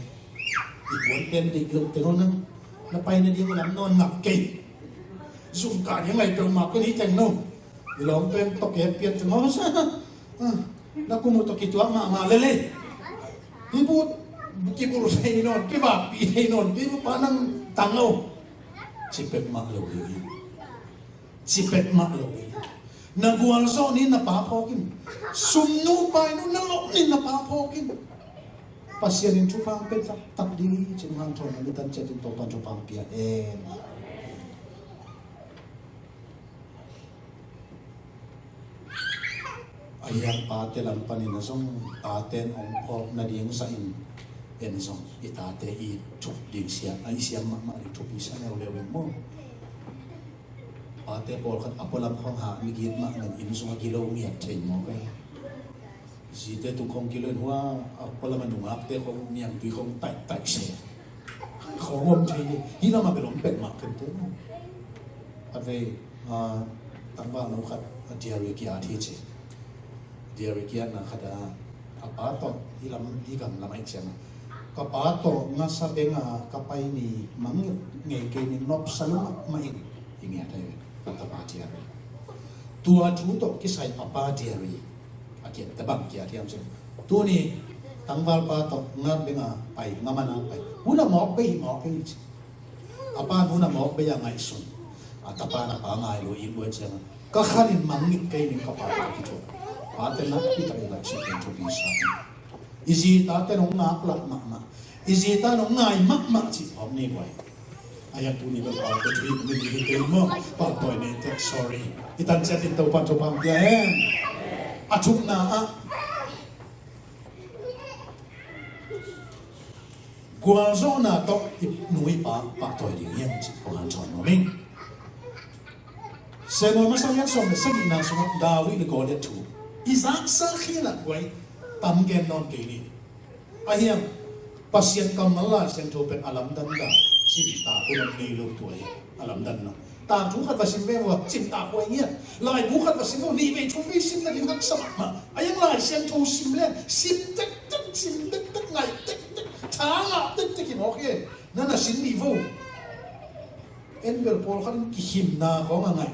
I buai pen dik lo teng nang, na pai nading lam nawn ngak kei. Zumkal ding lai peuhmah kei ni teng no. I lawm pen tawh kep pian teng no. Na kum uh tawh kituak mahmah lel ei. Kibut, kibul thei nawn, kivakpih thei nawn, kei pa nang tang lo. Ci pek mah lo hi. Ci pek mah lo hi. Na gualzawh ni na pa phawk in. Sumnu pai nu na lawh ni na pa phawk in. Pasian in thupha hong pia taktak ding hi ci-in hanthawn na mitan ciatin Topan thupha hong pia hen. A hiang pate lam panin a zong tate in hong phawk nading zah in en zong i tate i thup ding siam, a i siam mahmah ding thupi sa leuleu in maw. Pate pawlkhat a pualam khawng hah migit mah nen inn sungah gilo ngiat thei maw kei. Zite tung khawng gilo in hua a pualam a nungakte khawng niangtui khawng taihtaih se. Khawng om thei hi. Hih lamah bel om pek mah kente maw. A vei, a, tangval no khat a diary kiat hi ci. Diary kiatna khat a, a pa tawh hih lam, hih gam lam ah i ciang a, ka pa tawh ngasa beng a ka pai ni mang ngei kei ni, nopsa lo mahmah ing, i ngiat ahi ve. Ka tapa diary. Tua thu tawh kisai a pa diary a kiatte bang kiat hiam cih leh, tuni tangvalpa tawh ngasa beng a pai, ngasa man a pai, hun a mawk bei hi mawk hi ci. A pa in hun a mawk bei a ngaihsun. A tapa in a pa ngai lo, it buai ciangin, ka khan in mang nit kei ning ka pa tawh kithuah. Pate nakpi takin ngaihsun ding thupi sa hi. I zi tate in hong ngaklah mahmah, i zi tate in hong ngai mahmah cih hong nei buai. A hiang tuni bel pate thu hih min hi kei maw. Pahtawi ni teh, sorry. I tan ciatin Topan thupha hong pia hen. A thumna ah, gualzawhna tawh i nu i pa pahtawi ding hi hang cih kong hanthawn nuam ing. Samuel masa lian sawm le sagihna sungah David le Goliath thu i zaksa khial ah guai, tam gen nawn kei ni. A hiang, Pasian kammal Lai Siangtho pen a lamdang dan, sim tak hun om ngei lo tua hi, a lamdang lo. Tangthu khat va sim ve ua, sim tak huai ngiat. Laibu khat va sim ve ua, nih vei thum vei sim nading haksa mahmah. A hiang Lai Siangtho sim leng, sim tektek, sim tektek, ngaih tektek, tha ngah tektek hi mawk hi. Na na sim ni vo. En bel pawlkhat in kihimna khawng a ngaih,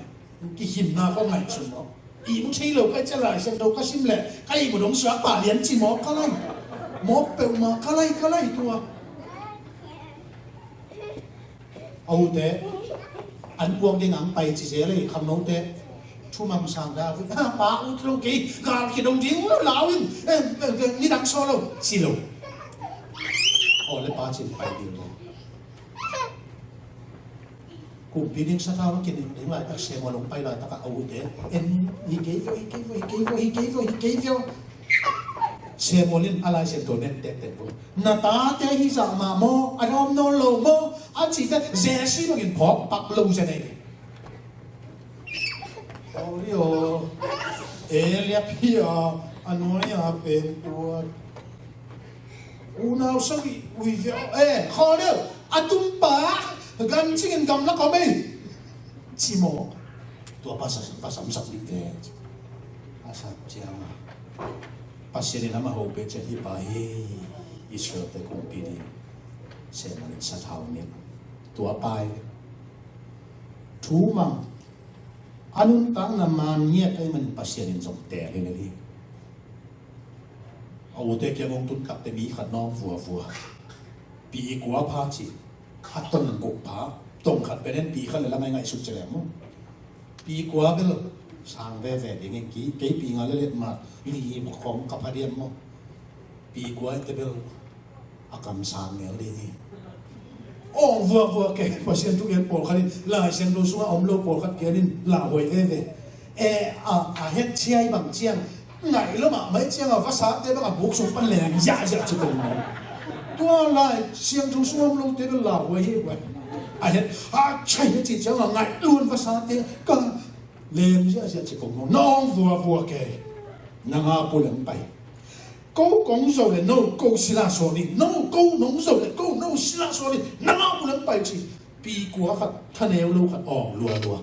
kihimna khawng ngaihsun mawk. Ihmu thei lo ka hih ciang Lai Siangtho ka sim leh ka ihmu dong suak pah lian ci mawk ka lai. Mawk peuhmah ka lai, ka lai tua. A ute an puak ding ang pai ci zel ei, khangnote. Thumang sang David, ha, pa ut lo kei, gal kidong ding lo lau in, eh, eh, eh, nidang saw lo ci lo. Aw le pa cin pai ding lo. Kumpi ding sathau a kidim ding laitak Samuel hong pai laitak a ute en hi kei vio, hi kei vio, hi kei vio, hi kei vio, hi kei vio. Samuel in a Lai Siangtho nen tektek vua, na tate hi zah mah maw, a dawm nawn lo maw, a cite Jesse bangin phawk pak lo zen ei. Aw rio, Eliab hi a, a nuai a pen tua. Unau sagih ui via, eh, khaw deuh, a tumpa gan cingin gamla kawm ei. Ci maw. Tua pa sa, pa samsak dih ve. A sak ciang a, Pasian in amah hopih ciang, hih pa hi Israel-te kumpi ding Samuel in sathau nilh. Tua pa hi. Thumang a nuntakna man ngiat ahih manin Pasian in zong teel hi lel hi. A ute kiang hong tun takteh mi khat nawng vuavua. Pi i kua pha ci. A tong guk pha. Tong khat pen en pi khat le la ngaih ngaihsut ci leng maw. Pi kua bel sang veve ding hi. Kei pi nga le let ma li khong ka pha diam maw. Pi kua te bel a kam sang ngel ding hi. Awng vuavua kei, Pasian thu gen pawlkhat in, Lai Siangtho sungah a om lo pawlkhat gen in lauhuai veve. E, a, a het ciai bang ciang, ngaih lo mahmah ciang a vasate bang a buk sung pan leng ziahziah ci kong maw. Tua Lai Siangtho sungah a om lote bel lauhuai hi. A het a ciai hi ci ciang a ngaih luan vasate ka leng ziahziah ci kong maw. Na awng vuavua kei, na nga pu leng pai. Ko kong zo le no ko sila suak ni, no ko nong zo le ko no sila suak ni, na nga pu leng pai ci. Pi kua khat, thaneu lo khat awng lualua.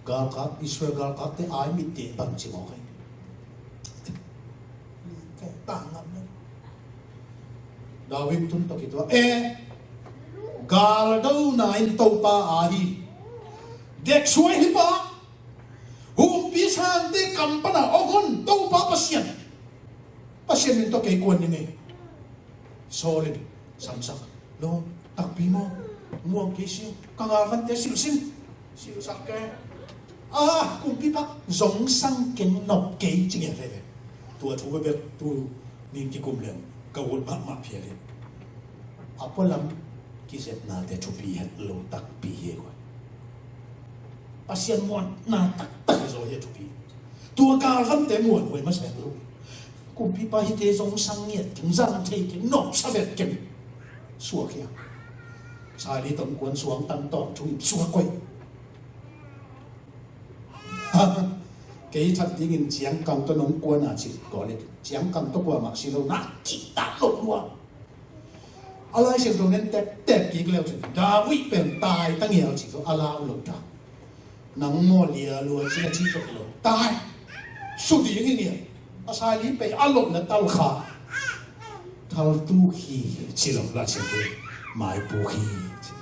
Galkap, Israel galkapte ai mit te bang ci mawk hi. David tun tawh kituak e, galdona in Topa a hi. Deksuai hi pa. Humpi sangte kam pana awng hon Topa Pasian. Pasian min tawh kei kuan ni ngei. Saul in samsak. Lo, takpi maw? Muang kei si. Ka galvante silsin. Silsak kei. Ah, kumpipa, zongsang keng nop kei ci ngen veve. Tua thu bebek tu ning kikum leng ka ut mahmah phial in. A pualam kizepnate thupi het lo takpi hi kua. Pasian muanna taktak zo hi a thupi. Tua galvante muanhuai masa het lo. Kumpipa hite zongsang ngiat keng, zang thei keng, nopsa vet keng. Suak hia. Saili tong kuan suang tang tawng thu suak koi. Kei that dingin ciangkang tawh nong kuan a ci kawlet. Ciangkang tawh kuamah si lo na kihtak lo lua. A Lai Siangtho nen tektek kik leu cin David pen tai ta ngial ci tawh a lau lo ta. Nang maw lia lua ci na ci tawh lo tai. Su ding hi ngial. A saili pei a lot na tal kha. Thaltu khi ci lo Lai Siangtho. Maipu khi ci.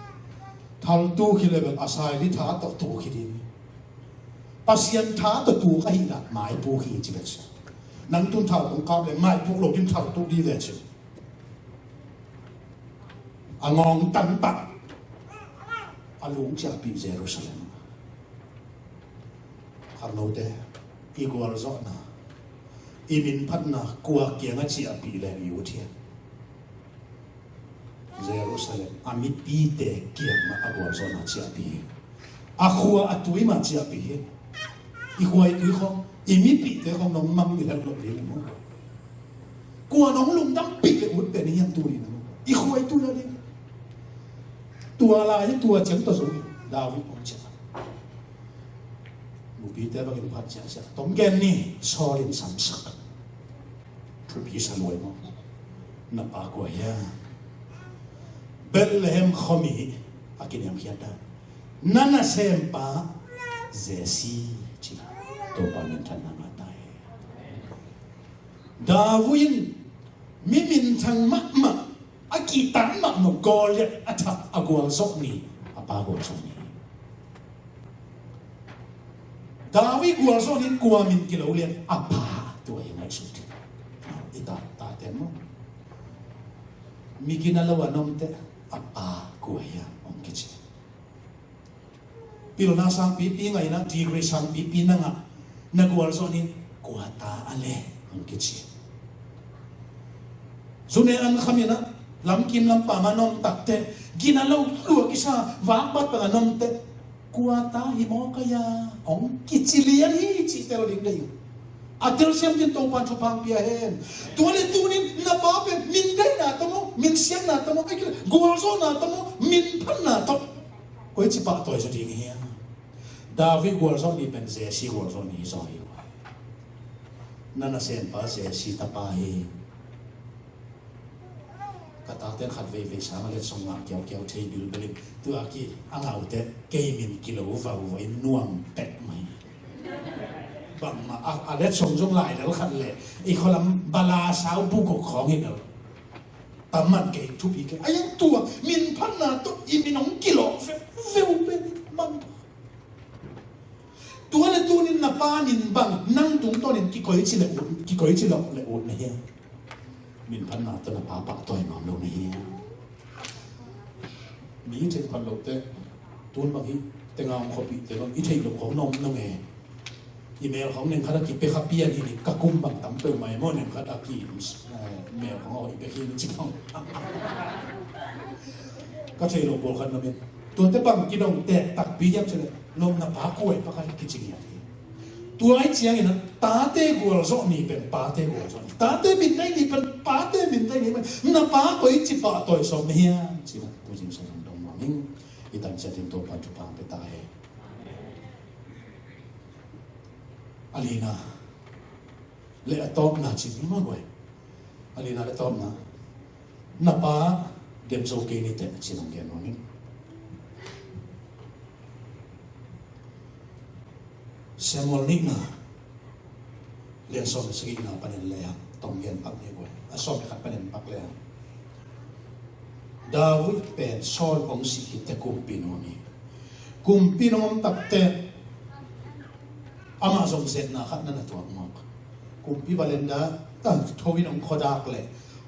Thaltu khi le bel a saili tha tawh tu khi ding. Pasian tha tawh tu ka hi na maipu khi ci vet. Nang tun thau tong kap le maipu lo din thaltu di vet ci. A ngawng tangtak a lung ciahpih Jerusalem. Kharnote, i gualzawhna, i minphatna kua kiangah ciahpih leng i ut hiam? Jerusalem a mipite kiangah a gualzawhna ciahpih hi. A khua a tui mah ciahpih hi. I khua i tui khong, i mipihte khong nong mang mi hel lo ding maw. Kua nong lungdampih le ut pen hi hiam tuni na maw. I khua i tui lo ding. Tua lai hi tua ciang tua zong David om ciang. Nupite bangin phat ciang ciang. Tong gen ni, Saul in samsak. Thupi sa luai maw. Na pa kua hiam? Bethlehem khuami a kiniamkhiat dan. Na nasempa Jesse ci. Topa minthanna ngah ta hen. David in mi minthang mahmah a kihtan mahmah Goliath a thak a gualzawh ni, a pa gualzawh ni. David gualzawh ni kua min kilo lian a pa tua hi ngaihsut hi. I ta, tate maw. Mi gina lo a nomte a pa kua hiam hong kici. Pilna sangpipi ngaihna, degree sangpipi na ngah, na gualzawh ni kua ta a le hong kici. Zune an khamin ah lamkim lampam a nomtakte, gina lo lua kisa vakbat bang a nomte, kua ta hi maw ka ya hong kici lian hi cih tel ding dei. A telsiam din Topan thupha pia hen. Tua le tunin na pa pen min daina tawh maw, min siamna tawh maw, gualzawhna tawh maw, min phatna tawh. Koici pahtawi zaw ding hiam? David gualzawh ni pen Jesse gualzawh ni hi zaw hi. Na nasempa Jesse tapa hi. Ka taten khat veivei sang a letsong ngah kiaukiau thei bilbel in tua ki a ngaute kei min kilo vauvau in nuam pek mai. Bangmah a, a letsong zong lai lel khat le i khualam bala sau bukok khawng hi lo. Tamman kei thupi kei a yang tua min phatna tawh i min hong kilawh veu veu pen man. Tua le tunin na pa min bang nang tungtawnin kikoici le ut, kikoici lawh le ut na hiam? Min phatna tawh na pa pahtawi nuam lo na hiam? Mi ceng phat lote tun bang hi. Tenga hong khuapihte bang i theih loh khong na om nong e. I mel khong neng khat a kipia kha pian hi ni, ka kum bang tam peuhmah e maw, neng khat a ki, eh, mel khong aw i pia khin ci khong. Ka theih loh pawlkhat na om in. Tuate bang kidong tek takpi hiam cih leh, lawm na pa kua hi pa khat kici ngiat hi. Tua ahih ciangin a tate gualzawh ni pen pate gualzawh ni. Tate mindaih ni pen pate mindaih ni pen. Na pa koici pahtawi sawm na hiam cih na tu zingsang dong nuam ing. I tan ciat in Topa'n thupha pia ta hen. A lina le a tawpna ci ni maw guai. A lina le tawpna. Na pa dem zo kei ni teh ci nong gen nuam ing. Samuel nihna lian sawm le sagihna panin le hang tawm lian pak ni guai. A sawm le khat panin pak le hang. David pen Saul hong sih khit teh kumpi nuam hi. Kumpi nuam om tak teh amah zong zetna khat na na tuak mawk. Kumpi valenda tang tho in hong khuadak leh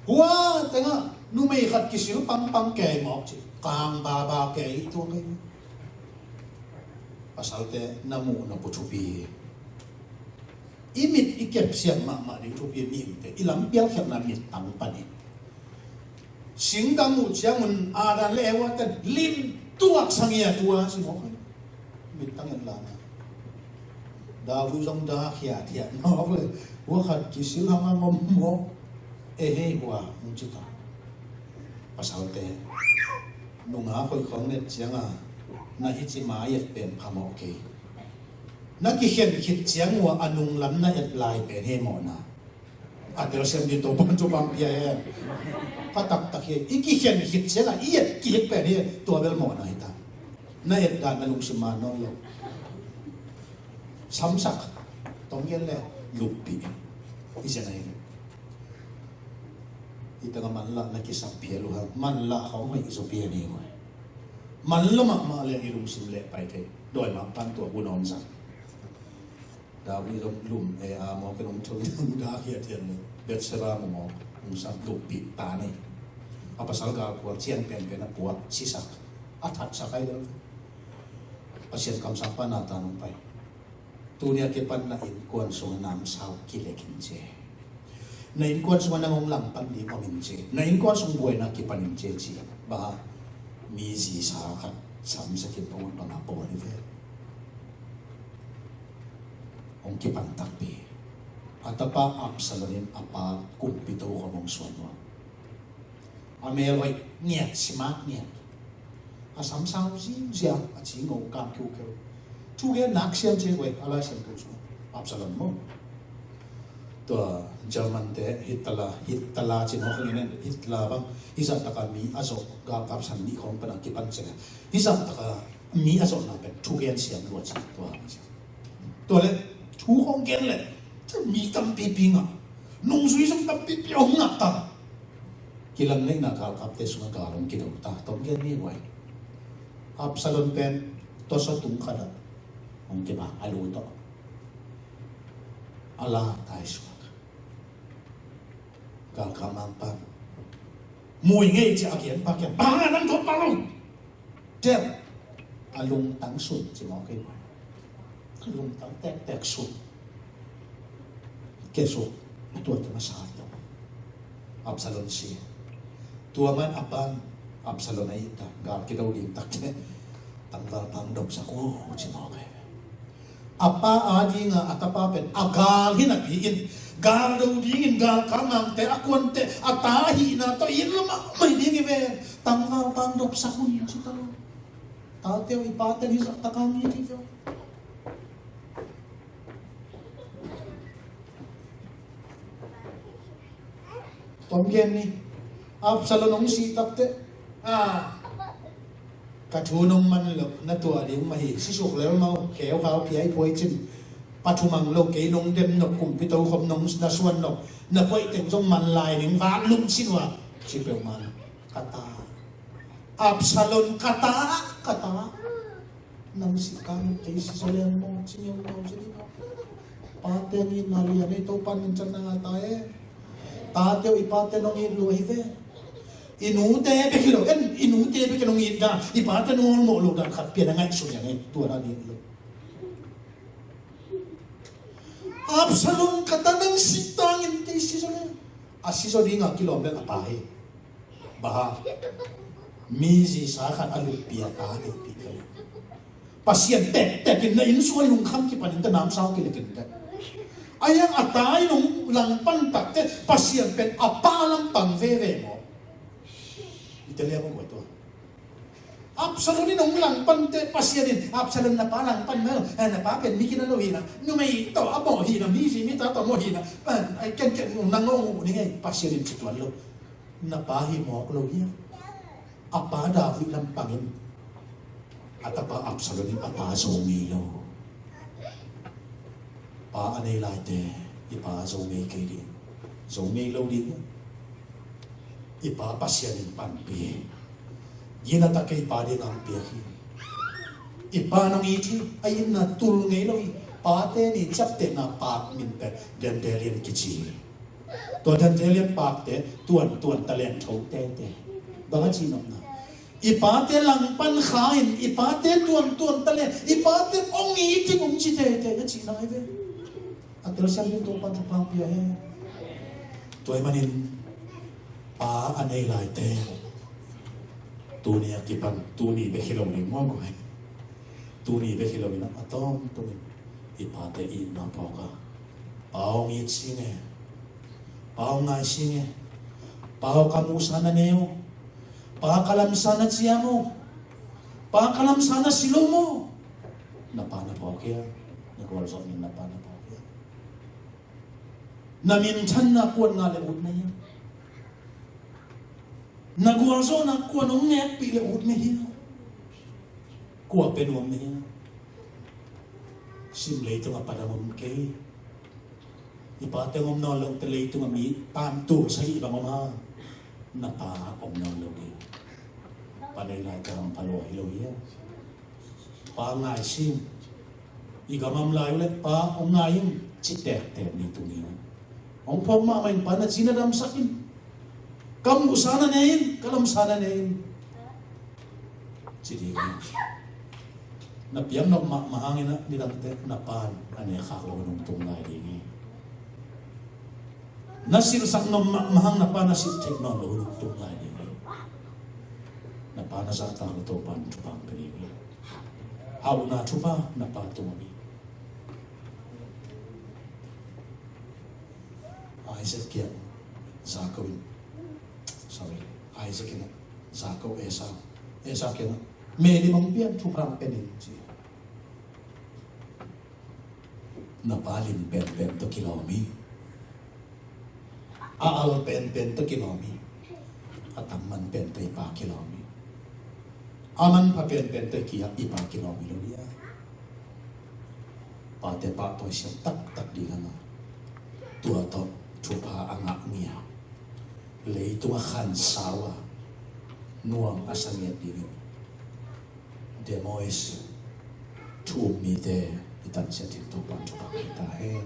hua tengah numei khat kisil pangpang kei mawk ci. Kang baba kei tuak kei. Pasalte na muh na pu thupi hi. I mit i kepsiat mahmah ding thupi a, mihingte i lampial khiatna mittang pan hi. Singkang uh ciangun Adam le Eva ten lim tuak sang hi a tua si mawk hi. Mittang en lana. David zong da khiathiat mawk le hua khat kisil hang a ngom mawk. E hei hua hong ci ta. Pasalte nunga hoih khong net cianga na hici ma et pen phamawh kei. Na kikhen khit ciang ua a nunglam na et lai pen he mawhna. A telsiam ding Topa'n thupha pia hen. Pha taktak hi. I kikhen khit cianga i et khit pen he tua bel mawhna hi ta. Na et dan na lungsim man nawn lo. Samsak tawm gen le luppih. I zen ahi. I tanga manlah na kisap phial uh hang manlah khawng hoih zaw pian hi ngoi. Manlah mahmah leng i lungsim leh pai thei. Dawi mah pan tua bu nawm zang. David zong lum e a mawk in hong tho in hong dah khiathiat ni. Bethsheba mu mawk hong sam luppih ta ni. A pasal gal puak cian penpen a puak sisak a thatsak ai lel. Pasian kamsang pan Nathan hong pai. Tuni a kipan na innkuan sungah namsau kilek in ci. Na innkuan sungah nang hong langpan ding om in ci. Na innkuan sung buaina kipan in ci ci. Bang a mi zisa khat samsak in hong ut bang a pawl hi ve. Hong kipan takpi. A tapa Absalom in a pa kumpi tokhom hong suan nuam. A mel hoih ngiat simak ngiat. A samsau zingziang a ci ngo kam kiukheu. Thu gen nak siam ci hoih a Lai Siangtho sung. Absalom maw. Tua German te Hitler, Hitler ci mawk ing in Hitler bang. Hizah taka mi a zawh galkap san nih khawng pan a kipan ci le. Hizah taka mi a zawhna pen thu gen siam lua ci tua. Tua le thu khawng gen le mi tampipi ngah. Nungzui zong tampipi hong ngah ta. Kilang neihna galkapte sungah gal hong kido ta. Tawm gen ni guai. Absalom pen tawsaw tung khat ah hong kibang a lu tawh. A la tai suak. Galkap mangpa mui ngei ci a kian pa kian bang a nang tawh pa lo. Tel a lungtang sun ci mawk ei. A lungtang tektek sun. Ke sun. Tua te masa lo. Absalom si. Tua man a pan Absalom a ita gal kido ding tak te. Tangval pang dopsak uh ci mawk ei. A pa a dinga a tapa pen a gal hi napi in gal do dingin galkap mangte a kuante a ta ahihna tawh in lo mahmah ding hi ve. Tangval pang dopsak un ci ta lo. Tate uh i pate hi zah taka ngi hi ve. Tawm gen ni. Absalom hong sih takte a ka thu nong man lo na tuah ding mah hi. Sisuk lel mau kheu khau phiai phuai cin. Pathumang lo kei nong dem nop kumpi tokhom nong na suan nop na phoih teng zong man lai ding vak lum cin ua ci peuhmah lo. Ka ta Absalom ka ta ka ta. Nang sih kang kei sih so leng maw ci ngeu maw ci ding maw. Pate ngi na lian ei Topa'n min can na nga ta e. Tate uh i pate nong it lua hi ve. I nute bek hi lo, en, i nute bek in hong it dan, i pate nong awlmawh loh dan khat pia na ngaihsun hi hang e, tua na ding lo. Absalom ka ta nang si tangin kei si zaw le. A si zaw ding a kilawm bel a pa hi. Bang hang? Mizi sa khat a lutpi a ta a lutpi kei. Pasian tektek in na inn sung a lungkham kipan in teh namsau kilek in teh. Ahi hang a ta in hong langpan tak teh Pasian pen a pa lampang veve maw? I te liam a buai tua. Absalom in hong langpan teh Pasian in, Absalom, na pa langpan maw, eh, na pa pen mi kina lo hi na, numei tawh a mawh hi na, mizi mita tawh a mawh hi na, eh, ai kenken nang hong uh ning ei, Pasian in ci tuan lo. Na pa hi mawk lo hi a. A pa David lampang in a tapa Absalom in a pa zo ngei lo. Pa a nei laite i pa zo ngei kei ding, zo ngei lo ding. I pa Pasian in panpih hi. Gina tak kei pa ding ang piak hi. I pa nong it hi, a itna tul ngei lo hi. Pate ni ciaptehna pak min pen dandelion kici hi. Tua dandelion pakte tuantuan talent tho tete. Bang a ci nopna? I pate langpan kha in, i pate tuantuan talent, i pate hong it in hong ci tete a cihna hi ve. A telsiam ding Topa'n thupha pia hen. Tua ahih manin pa a nei laite tuni a kipan, tuni bek hi lo ding maw guai. Tuni bek hi lo in a tawntung in i pate itna phawk a, pa hong it sing e, pa hong ngai sing e, pa aw ka muhsa na ne uh, pa ka lamsa na ciam uh, pa ka lamsa na si lo maw? Na pa na phawk hia? Na gualzawhna in na pa na phawk hia? Na minthanna kua'n ngah le ut na hia? Na gualzawhna kua'n hong nekpih le ut na hia? Kua pe nuam na hia? Sim, leitung a pa dang om kei. I pate hong om nawn lo teh leitung a mi tantul sagih bang om hang. Na pa om nawn lo ding. Pa nei laite hong pha lua hi lo hia? Pa ngai sing. I gam a om lai uh leh pa hong ngai ing, ci tektek ni tuni. Hong phawk mahmah in, pa na ci na damsak in. Ka muhsa na ne in, ka lamsa na ne in, ci ding hi. Na piang nop mahmah hangin a nidangte na pa'n a ne khak lo in hong tung lai ding hi. Na silhsak nop mahmah hang na pa'n a silh theih nawn lo in hong tung lai ding hi. Na pa na zahtak leh Topa'n thupha hong pia ding hi. Hauhna thupha na pa tung a mi. Isaac kiang Jacob in, sorry, Isaac in Jacob, Esau, Esau kiang, me lim hong pia in, thupha hong pia ning ci. Na pa lim penpen tawh kilawm hi. A al penpen tawh kilawm hi. A tam man pen tawh i pa kilawm hi. A manpha penpen tawh i ki-ap i pa kilawm hi lo hi a. Pate pahtawi siam taktak ding a ngah. Tua tawh thupha a ngah ngiat. Leitung a khansau a nuam a sa ngiat dingin. Demois thu um mite i tansiat ding Topa'n thupha pia ta hen.